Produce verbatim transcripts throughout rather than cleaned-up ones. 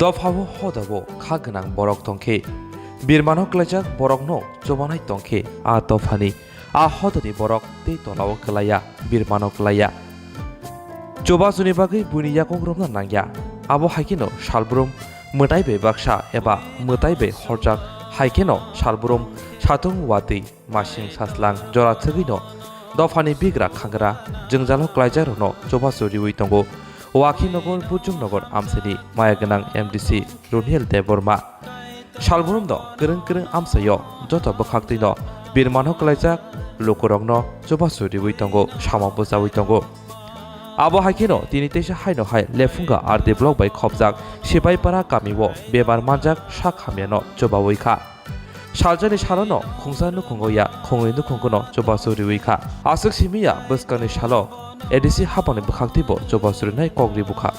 Dophao hodao kha gwnang borok tongkhe, birmano klaijak borokno chubanai tongkhe, a dophani, a hodani borok tei tolao klaiya, birmano klaiya. Chubasuni bagwi buini yakung romna nangya. Abo hai kheno salbrum mwtai bai baksa eba mwtai bai horjak hai kheno salbrum satung watwi masing saslang jora thwgwino dophani bigra khangra jwngjalo klaijakrokno chubachu riwi tongo. Wakhi nogor, Buchung nogor amchaini maya gwnang M D C Runiel Debbarma. Salbrum no kwrwng kwrwng amchaio joto bwkhaktwino birmano klaijak lukurokno chubachu riwi tongo, samo bwchawi tongo. Abo hai kheno tini teisa haino hai Lephunga R D block bai khopjak Sipaipara kamio bemar manjak sak hamyano chubawi kha. Saljani salono khungsa nukhungo ya khungwi nukhungono chubachu riwi kha. Aswk simi ya bwskangni salo A D C hapangni bwkhaktwibo chubachu rinai kok ri bukha.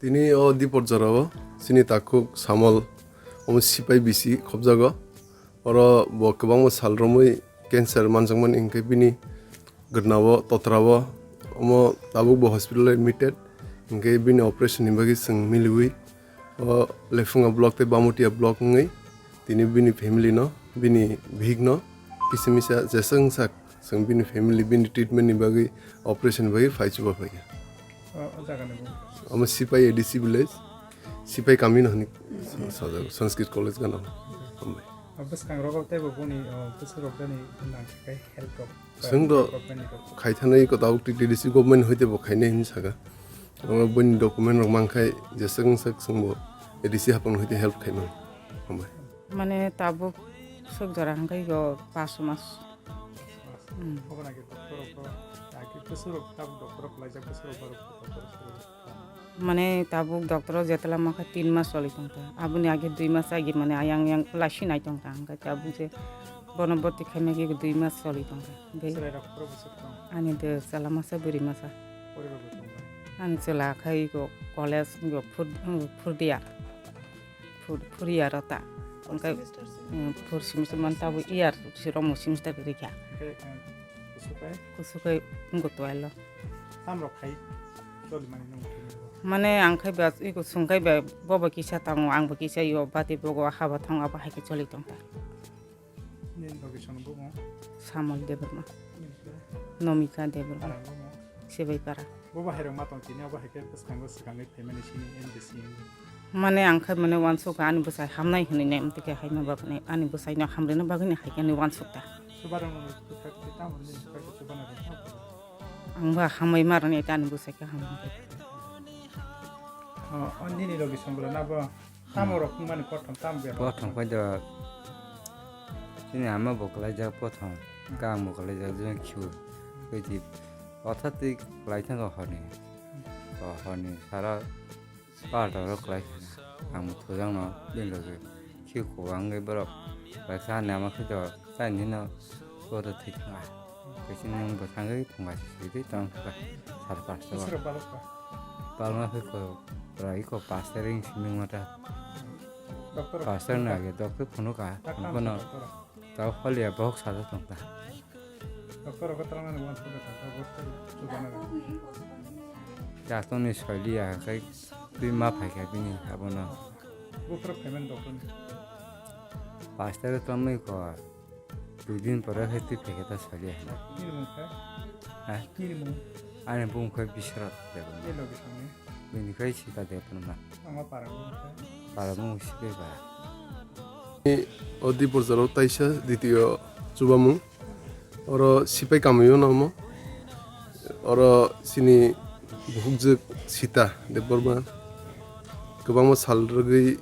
Tini o Diporjora o chini takhuk Samol omo sipai bisi khobjago. Oro bo kwbangma sal romwi cancer manjakmani hinkhe bini gwrnao totrao omo tabuk bo hospital admitted hinkhe bini operation ni bagwi chwng miliwi o Lephunga block tei Bamutia block wngwi tini bini family no bini bihik no kisa misa jesa wngsa chwng bini family bini treatment ni bagwi operation ni bagwi phai chuba phaikha. O, o jaga ni bumo? Omo Sipai A D C village, Sipai kami no hwnwi sa-, sajak, Sanskrit College gana. Hambai. O bwskango rogo teibo boni, o, bwswk rok jani nangkhe help rok, Chwng do government ni rok. Khaithanai ko tabuk T T D C government hoite bo khainai hwnwi saka. Oro boni document rok mankhai jeswk wngsak chwngbo A D C hapang hoite help khaimano. Hambai. Mane tabuk swk jora hwnkhe yo paso mas. Hmm. Obo naki doctor rok, agi bwswk rok tabuk doctor rok laijak bwswk rok barok doctor rok. Mane tabuk doctor o jetla mokhe tin mas choli tongkha. Aboni age dui mas age mane ayang yang lai sinai tongkha. Hwnkhe tabuk je bono borti khaima age dui mas choli tongkha. Hwnkhe chwrai rok phuru bwswk tong? Ani de chwla masa bwrwi masa. Poribar bo tongkha? Ani chwla khai go college go phur-, phurdia. Phur-, phurya rota. Fourth semester se? Mm, fourth semester man tabuk year si romo semester rikha. Hwnkhe, eh, kusukai? Kusukai ngo twelve lo. Tamrok khai choli mani nung thini bo? Mane ang khai ba iko sung khai ba bobo kisa tango, ang bo kisa yo bati bogo haba thango abo hai khe choli tong ta. Nini location bumo? Samol Debbarma. Nini khe? Nomika Debbarma. Parang bumo? Sebaipara. Bobo hai rok ma tong tini abo hai khe bwskango swkangwi phaimani sini M D C wngwi. Mane ang khai mane uansuk ani bwsai hamnai hwnwi nai, amtwi khe hai ma ba ani bwsai no hamrwna bagwi ni hai khe ani uansuk ta. Chubarok no bwthak tei tamo ni bwthak chubanai rok no. Ang ba hamai ma rwni ani bwsai khe hamnai. O, o nini logi songwla na bo tamo rok wngmani kothom tamo bebak? Kothom khai do chini ama bo kwlaijak kothom, hmm, kang bo kwlaijak jeng khiu. Khe di otha twi kwlai thang horni. To horni sara Parta rok kwlai khna. Ang bo thujak no bini logi khiu kwbangwi borok kwlai kha ani ama khe do chaini hino bodo thwi thanga. Kaisa nwng bwsangwi thwngkha se sidi tong thwngkha sar pasta o. Iswrok balokha? Balokna khe ko kwlai ko pasta ring simi wngma ta. Doctor rok pasta ni age doctor phunukha. Phunukha no doctor rok. Tao holiya bohok sajak tong ta. Doctor rok twlangnani uansuk kha, doctor rok chubana rok. Doctor ni soiliya, kai twi ma phaikha bini abono. Doctor payment doctor ni. Pasta twlangwi ko, dui din pore hai twi phaikha ta soiliya. Nini mung khe? Ha? Nini mung? Ani bung khe Biswanath Debbarma. Nini logi songni? Bini khe Sita Debbarma. Ama para mung khe? Para mung Sipai ba. O Diporjora o taisa, ditiyo chubamung. Oro Sipai kamio no omo. Oro chini buhukjwk Sita Debbarma kwbangma sal rwgwi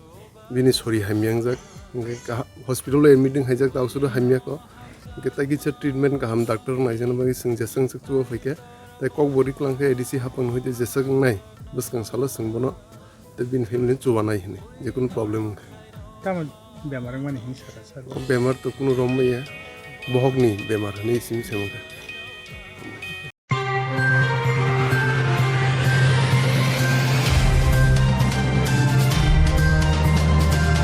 bini sori hamya wngjak. Hwnkhe kaha-, hospital o admit wng haijak, ta usoro hamya kho. Hwnkhe tai kisa treatment kaham doctor naijakna bagwi chwng jeswk jeswk chuba phaikhe. Tai kokbo ri kwlangkhe A D C hapang hoite jeswk wngnai. Bwskang salo chwng bono tei bini family chubanai hwnwi, jekunu problem wngkha. Tamo bemar wngmani hini saka saka. Bemar to kunu rom ya. Bohokni bemar hwnwi simi se wngkha.